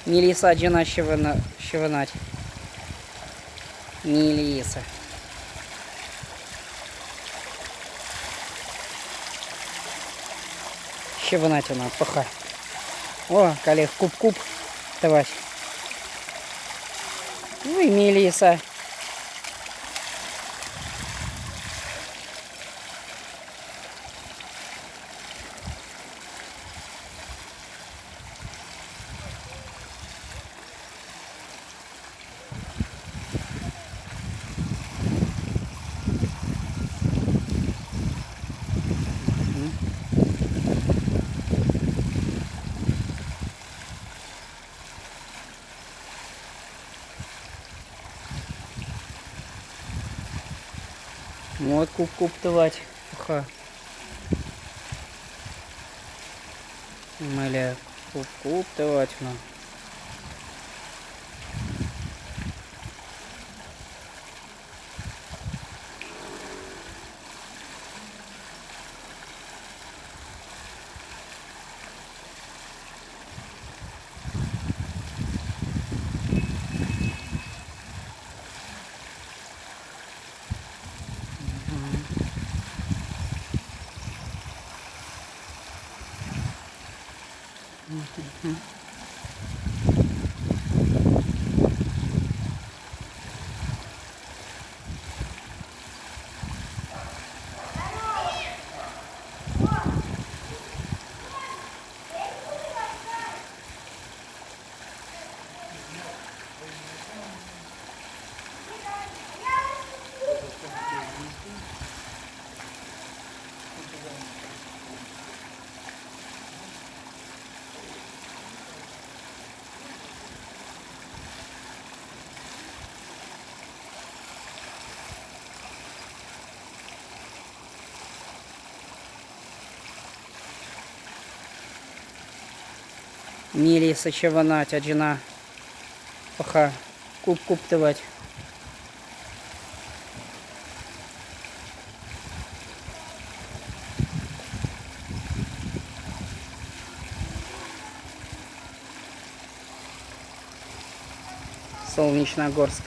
Мелиса ачана ҫӑвӑнать. Мелиса. Ҫӑвӑнать ӑна, пӑх-ха. О, каллех куп-куп тӑвать. Ой, Мелиса. Вот куп-куп тӑвать. Ха. Мӗле куп-куп тӑвать ӑна. Мелиса ҫӑвӑнать ачана. Пӑх-ха, куп-куп тӑвать. Солнечногорск.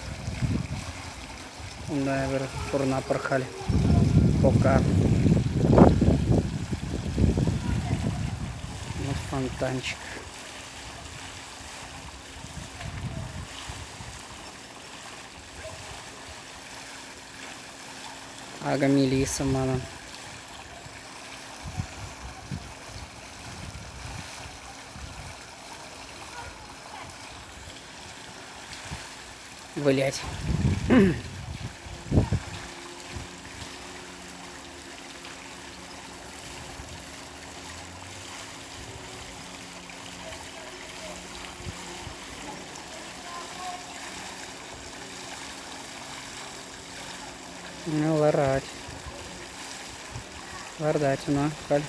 Унта эпир пурӑнатпӑр халь. Пока. Вот фонтанчик. Акӑ Мелисса манӑн. Вылять. Ну, ларать. Лартать ӑна халь.